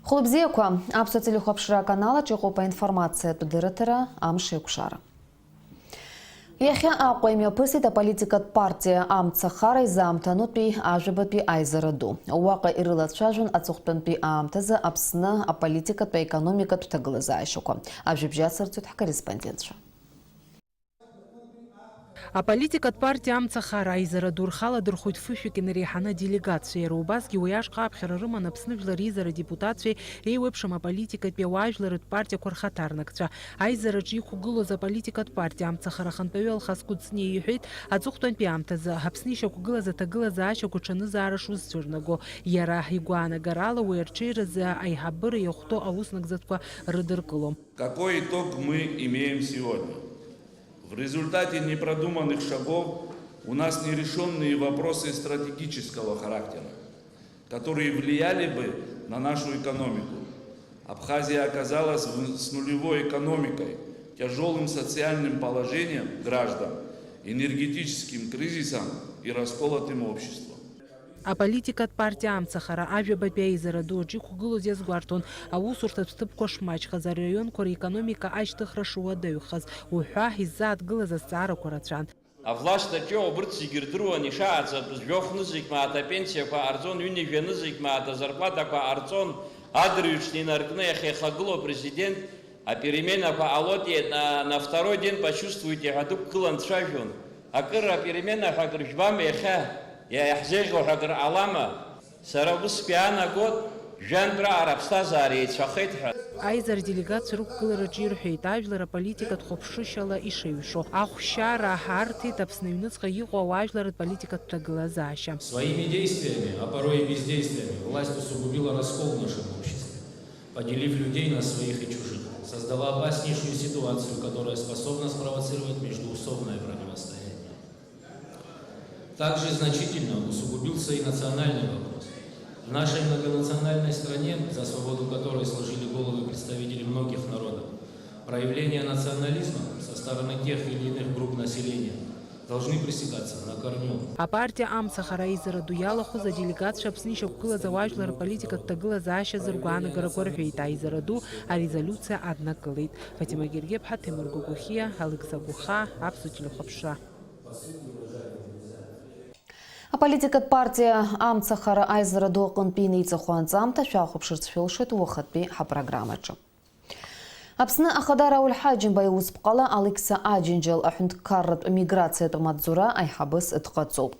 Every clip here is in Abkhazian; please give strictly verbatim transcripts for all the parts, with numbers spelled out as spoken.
Хәылбзиақәа, аԥсуа телехәаԥшра аканалаҿ иҟоуп аинформациатә дырраҭара, амш еиқәшара. Иахьа Аҟәа имҩаԥысит аполитикатә партиа Амцахара изаамҭанутәи ажәабатәи аизара ду. Уаҟа ирылацәажәон аҵыхәтәантәи аамҭазы Аԥсны аполитикатә, аекономикатә ҭагылазаашьақәа. Ажәабжь ацырҵоит ҳкорреспондентцәа. Аполитикатә партиа Амцахара аизара ду рхаладырхәит фышәҩык инареиҳаны аделегациа. Иара убасгьы уи ашҟа аԥхьара рыман Аԥсны Жәлар реизара адепутатцәеи реиуеиԥшым аполитикатәи ауаажәларратә партиақәа рхаҭарнакцәа. Аизараҿы иқәгылоз аполитикатә партиа Амцахара ахантәаҩы Алхас Кәыҵниа иҳәеит, аҵыхәтәантәи аамҭазы Аԥсны ишьақәгылаз аҭагылазаашьақәа ҽанызаара шузцәырнаго. Иара игәаанагарала, уи арҽеиразы аиҳабыра иахәҭоу ауснагӡатәқәа рыдыркылом. Какой итог мы имеем сегодня? В результате непродуманных шагов у нас нерешённые вопросы стратегического характера, которые влияли бы на нашу экономику. Абхазия оказалась в-, с нулевой экономикой, тяжёлым социальным положением граждан, энергетическим кризисом и расколотым обществом. Аполитикатә партиа Амцахара ажәабатәи аизара ду аҿы иқәгылоз иазгәарҭон, аусурҭатә ҭыԥқәа шмаҷхаз, араионқәа реекономика ашьҭыхра шуадаҩхаз, уҳәа иззааҭгылаз азҵаарақәа рацәан. Авлашьҭаҿы иҟоу убырҭ зегьы ирдыруан, ишааӡатәыз жәохә нызқь мааҭ апенсиақәа ҟарҵон, ҩынҩажәа нызқь мааҭ азарплатақәа ҟарҵон, адырҩаҽны инаркны иахьа ихагылоу апрезидент, апеременақәа ҟалоит, на, на второй день почувствуете ҳәа дықәгылан дцәажәон. Акыр аперемена ҳәа акыр жәбама иахьа, иа-, иаҳзеиӷьу ҳәа акыр ҟалама? Сара уск иаанагот, жәантә раҟара аԥсҭазаара еицәахеит ҳәа. Аизара делегациа рықәгылараҿы ирҳәеит, ажәлар аполитикатә хәаԥшышьала ишеиҩшо. Ахәшьара ҳарҭеит Аԥсны аҩныҵҟа иҟоу ауаажәларратә политикатә ҭагылазаашьа. Своими действиями, а порой и бездействиями, власть усугубила раскол в нашем обществе, поделив людей на своих и чужих. Создала опаснейшую ситуацию, которая способна спровоцировать междуусобное противостояние. Также значительно усугубился и национальный вопрос. В нашей многонациональной стране, за свободу которой сложили головы представители многих народов, проявления национализма со стороны тех или иных групп населения должны пресекаться на корню. Апартиа Амцахара аизара ду иалахәыз аделегатцәа Аԥсны ишьақәгылаз ауаажәлар рполитикатә ҭагылазаашьа азы ргәаанагарақәа рҳәеит, аизара ду арезолиуциа аднакылеит. Фатима Гергеԥҳа, Ҭемыр Гогохиа, Алықьса Гәыхаа, Аԥсуа телехәаԥшра. Аполитикатә партиа Амцахара аизара ду аҟынтәи инеиҵахо анҵамҭа шәахәаԥшырц шәылшоит уахатәи ҳапрограммаҿы. Аԥсны Ахада Рауль Ҳаџьымба иусԥҟала Алықьса Аџьынџьал аҳәынҭқарратә миграциатә маҵзура аиҳабыс дҟаҵоуп.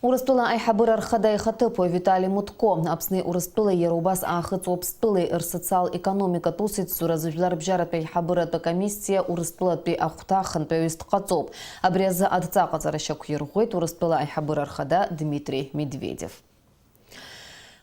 Урыстәыла аиҳабыра рхада ихаҭыԥуаҩ Витали Мутко, Аԥсни Урыстәылеи иара убас Аахыҵ Уаԥстәылеи рсоциал-економикатә усеицуразы жәларбжьаратәи аиҳабыратә акомиссиа Урыстәылатәи ахәҭа ахантәаҩыс дҟаҵоуп. Абри азы адҵа аҟаҵара шьақәирӷәӷәеит Урыстәыла аиҳабыра рхада Дмитри Медведев.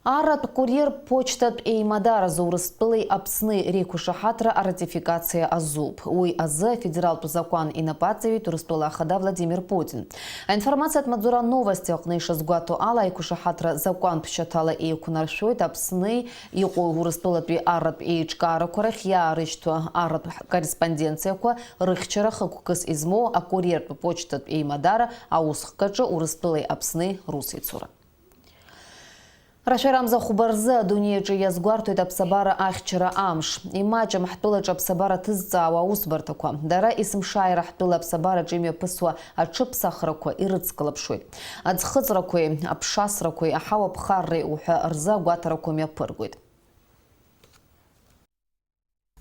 Арратә курьер почтатә еимадаразы Урыстәылеи Аԥсни реиқәышаҳаҭра аратификациа азуп. Уи азы афедералтә закәан инапы аҵаҩит Урыстәыла Ахада Владимир Путин. Аинформациатә маҵзура Новости аҟны ишазгәаҭо ала, аиқәышаҳаҭра закәантә шьаҭала еиқәнаршәоит Аԥсни иҟоу Урыстәылатәи арратә еиҿкаарақәа рахь иаарышьҭуа арратә корреспонденциақәа рыхьчара хықәкыс измоу акурьертә почтатә еимадара аусхкаҿы Урыстәылеи Аԥсни русеицура. Рашәарамза хәба рзы адунеи аҿы иазгәарҭоит аԥсабара ахьчара амш. Имаҷым ҳтәылаҿы аԥсабара ҭызҵаауа аусбарҭақәа. Дара есымшааира ҳтәыла аԥсабараҿы имҩаԥысуа аҽыԥсахрақәа ирыцклаԥшуеит. Аӡхыҵрақәеи, аԥшасрақәеи, аҳауа ԥхарреи уҳәа рзы агәаҭарақәа мҩаԥыргоит.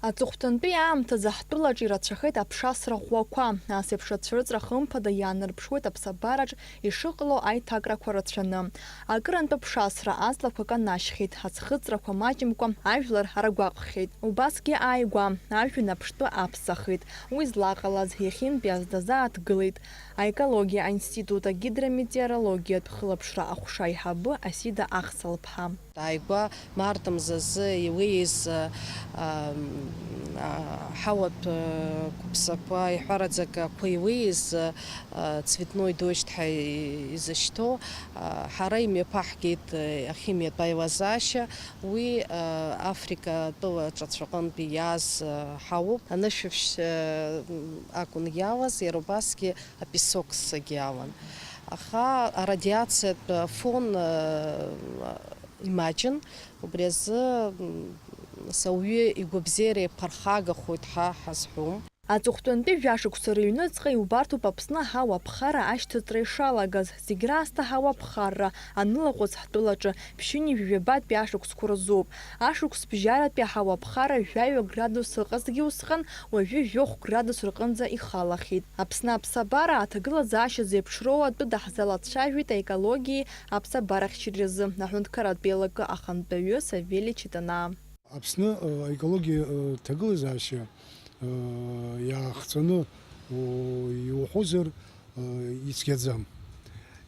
Аҵыхәтәантәи аамҭазы ҳтәылаҿ ирацәахеит аԥшасра ӷәӷәақәа. Ас еиԥш ацәырҵра хымԥада иаанарԥшуеит аԥсабараҿ ишыҟало аиҭакрақәа рацәаны. Акырынтә аԥшасра аҵлақәа канашьхьеит, аӡхыҵрақәа маҷымкәа ажәлар ргәаҟхьеит. Убасгьы ааигәа ажәҩан аԥштәы аԥсахит. Уи злаҟалаз иахьынтәи азы дазааҭгылеит аекологиа аинститут агидрометеорологиатә хылаԥшра аҟәша аиҳабы Асида Ахсалԥҳа. Ааигәа март мзазы иуеиз, а, а, ҳауатә, а, қәыԥсақәа, иҳәараӡак ақәа иуеиз, а, цветной дождь ҳәа изышьҭоу, а, ҳара имҩаԥаҳгеит, а, ахимиатә аилазаашьа, уи, а, Африка атәыла ҿацәаҟынтәи иааз, а, ҳауп. Анышәаԥшь, а, акәын иалаз, иара убасгьы апесок зегьы алан. Аха арадиациатә фон, а, Имаҷын, убри азы, м, ауаҩы игәабзиара иаԥырхагахоит ҳәа ҳазҳәом. Аҵыхәтәантәи жәашықәса рыҩныҵҟа иубарҭоуп Аԥсны аҳауа ԥхара ашьҭыҵра ишалагаз. Зегь раасҭа ҳауа ԥхарра анылаҟәыз ҳтәылаҿы ԥшьынҩажәи жәабатәи ашықәсқәа рзоуп. Ашықәс бжьаратәи аҳауа ԥхара жәаҩа градус ыҟазҭгьы усҟан, уажәы жәохә градус рҟынӡа ихалахьеит. Аԥсны аԥсабара аҭагылазаашьа зеиԥшроу атәы даҳзалацәажәеит аекологиеи аԥсабарахьчареи рзы аҳәынҭқарратә еилакы ахантәаҩы Савели Читанаа. Аԥсны, э, аекологиа, э, ҭагылазаашьа, э, иаахҵәаны, о, иуҳәозар, э, ицәгьаӡам.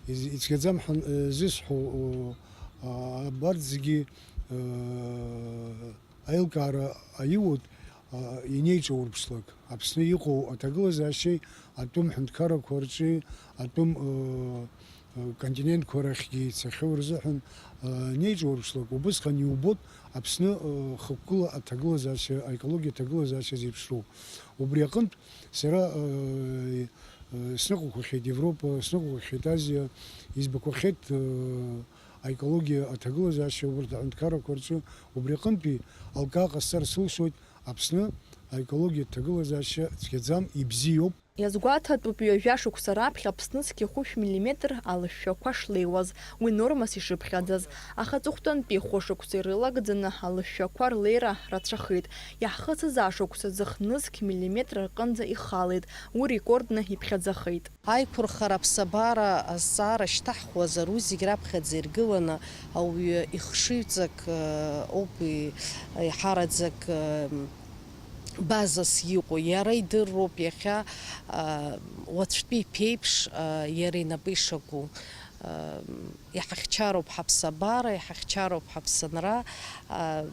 Из-, ицәгьаӡам ҳәа, э, зысҳәо, о, а, абарҭ зегьы, э, аилкаара аиуеит, а, инеиҿаурԥшлак. Аԥсны иҟоу аҭагылазаашьеи атәым ҳәынҭқаррақәа рҿи атәым, э, э, континентқәа рахьгьы ицахьоу рзыҳәан, э, неиҿаурԥшлак. Убысҟан иубоит Аԥсны, э, хықәкыла аҭагылазаашьа, аекологиа аҭагылазаашьа зеиԥшроу. Убри аҟынтә сара, э, э, сныҟәақәахьеит Европа, сныҟәақәахьеит Азиа, избақәахьеит, э, аекологиа аҭагылазаашьа убарҭ аҳәынҭқаррақәа рҿы. Убри аҟынтәи алкаа ҟасҵар сылшоит, Аԥсны аекологиатә ҭагылазаашьа цәгьаӡам, ибзиоуп. Иазгәаҭатәуп ҩажәа шықәса раԥхьа Аԥсны зқьи хәышә миллиметр алышәшәақәа шлеиуаз, уи нормас ишыԥхьаӡаз. Аха аҵыхәтәантәи хәышықәса ирылагӡаны алышәшәақәа рлеира рацәахеит. Иаҳхысыз ашықәс аӡы хнызқь миллиметр рҟынӡа ихалеит, уи рекордны иԥхьаӡахеит. Аиқәырхара аԥсабара азҵаара шьҭаҳхуазар, уи зегь раԥхьаӡа иргыланы ауаҩы ихшыҩҵак, э, ауп, и-, еиҳараӡак, э, базас иҟоу. Иара идыруп иахьа, э, уаҵәтәи иԥеиԥш, э, иара инапы ишаку. Э, иҳахьчароуп ҳаԥсабара, иҳахьчароуп ҳаԥсынра. Ам,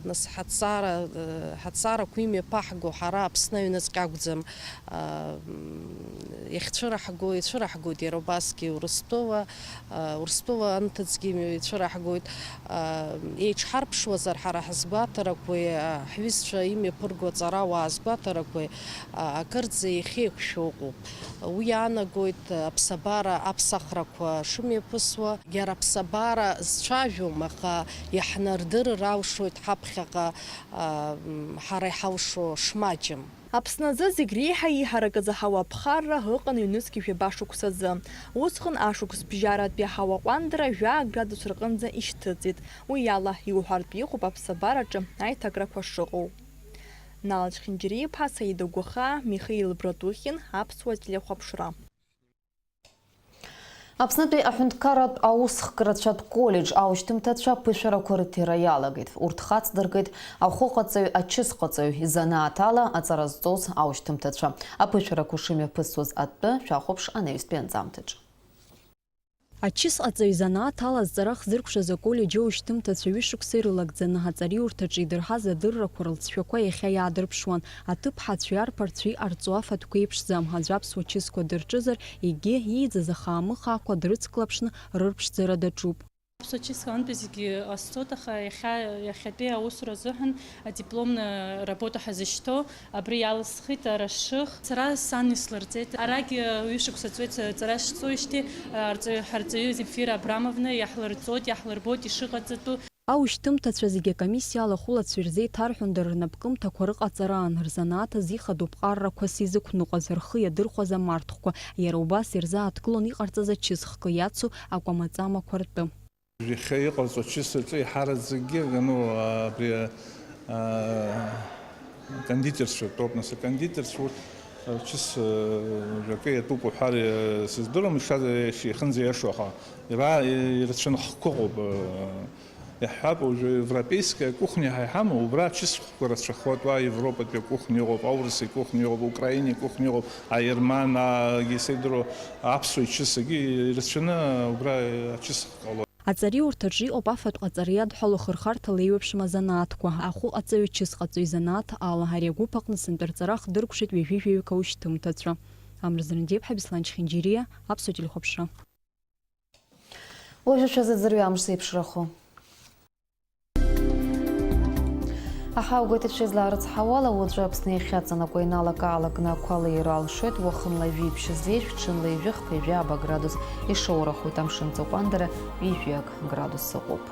нас ҳаҵара, э, ҳаҵарақәа имҩаԥаҳго ҳара Аԥсны аҩныҵҟьа акәӡам, ам, иахьцәыраҳго, ицәыраҳгоит иара убасгьы Урыстәыла, а, Урыстәыла анҭыҵгьы имҩа ицәыраҳгоит. Ам, еиҿҳарԥшуазар ҳара ҳазгәаҭарақәеи, а, ҳҩызцәа имҩаԥырго аҵарауаа згәаҭарақәеи, а, акырӡа иахьеиқәшәо ыҟоуп. Уи иаанагоит аԥсабара аԥсахрақәа шымҩаԥысуа. Иара аԥсабара зцәажәом, аха иаҳнардырыр алшоит ҳаԥхьаҟа, а, м, ҳара иҳалшо шмаҷым. Аԥсны азы зегь реиҳа иҳаракыз аҳауа аԥхарра ыҟан ҩнызқь жәаба шықәсазы. Усҟан ашықәс бжьаратәи аҳауа ҟәандара жәаа градус рҟынӡа ишьҭыҵит. Уи ала иуҳәартә иҟоуп аԥсабараҿы аиҭакрақәа шыҟоу. Нал Чхинџьариа-иԥа, Саида Гәахаа, Михаил Братухин, Аԥсуа телехәаԥшра. Аԥснытәи аҳәынҭқарратә аусхкрацәатә коллеџь аушьҭымҭацәа аԥышәарақәа рыҭира иалагеит. Урҭ хацдыркит ахәыҟаҵаҩ, ачысҟаҵаҩ, изанааҭ ала аҵара зҵоз аушьҭымҭацәа. Аԥышәарақәа шымҩаԥысуаз атәы шәахәаԥш анаҩстәи анҵамҭаҿы. Ачысҟаҵаҩ изанааҭ ала зҵара хзыркәшаз аколлеџь аушьҭымҭацәа ҩышықәса ирылагӡаны аҵариурҭаҿы идырҳаз адыррақәа рылҵшәақәа иахьа иаадырԥшуан. Аҭыԥҳацәеи арԥарцәеи иҟарҵо афатәқәа еиԥшӡам, аӡә аԥсуа чысқәа дырҿызар, егьи ииӡаз ахаамыхаақәа дрыцклаԥшны рырԥшӡара даҿуп. Аԥсуа чысқәа антәи зегьы ҟасҵоит, аха иахьа, иахьатәи аусура азыҳәан адипломна работа ҳазышьҭоу абри иалысхит арашых. Сара сан ислырҵеит. Арагь ҩышықәса ҵуеит сара сҵара шҵоижьҭеи, арҵаҩ-, ҳарҵаҩы Земфира Абрамовна иаҳлырҵоит, иаҳлырбоит ишыҟаҵатәу. Аушьҭымҭацәа зегьы акомиссиа алахәылацәа ирзеиҭарҳәон дара рнапкымҭақәа рыҟаҵараан, рзанааҭ азы ихадоу ԥҟаррақәас изықәныҟәаз, рхы иадырхәаз амарҭхәқәа, иара убас ирзааҭгылон иҟарҵаз ачысхкы иацу акәамаҵамақәа ртәы. Иахьа иҟарҵо ачыс рҿы еиҳараӡакгьы, ну, абри, а, кондитерцәа ртәоуп, нас, акондитерцәа урҭ, а, чыс, а, жәакы иатәуп уҳәар, а, сыздыруам, ишаз-, ишихынӡа иашоу, аха ира-, ирацәаны хкы ыҟоуп, а, Иаҳҳәап, уажәы европейская кухня ҳәа иҳамоу, убра ачысхәқәа рацәахоит, уа Европатәи акухня ыҟоуп, аурыс икухня ыҟоуп, украин икухня ыҟоуп, аерман, агьы, исеидыруа, аԥсуа ичысгьы ирацәаны убра ачысхә ҟалоит. Аҵариурҭаҿы иҟоуп афатә ҟаҵара иадҳәалоу ахырхарҭа леиуеиԥшым азанааҭқәа, ахәыҟаҵаҩ, ачысҟаҵаҩ занааҭ ала. Ари агәыԥ аҟны сынтәа рҵара ахдыркәшеит ҩажәи жәаҩык аушьҭымҭацәа. Амра Зырндеиԥҳа, Беслан Чхинџьириа, Аԥсуа телехәаԥшра. Уажәы шәазыӡырҩы амш зеиԥшрахо. Аҳауагәеиҭатә шәызлаарыцҳауала, уаҵәы Аԥсны иахьаҵанакуа иналак-аалакны ақәа леира алшоит, уахынла жәиԥшь зеижә, ҽынла ижәыхԥа, ижәаба градус ишоурахоит, амшын ҵыҟәандара ҩажәиак градус ыҟоуп.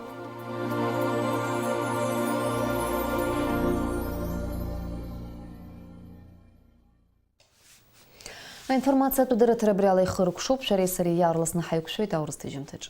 Аинформациатә дырраҭара абри ала ихыркәшоуп, шәареи сареи иаарласны ҳаиқәшәоит аурыс ҭыжьымҭаҿы.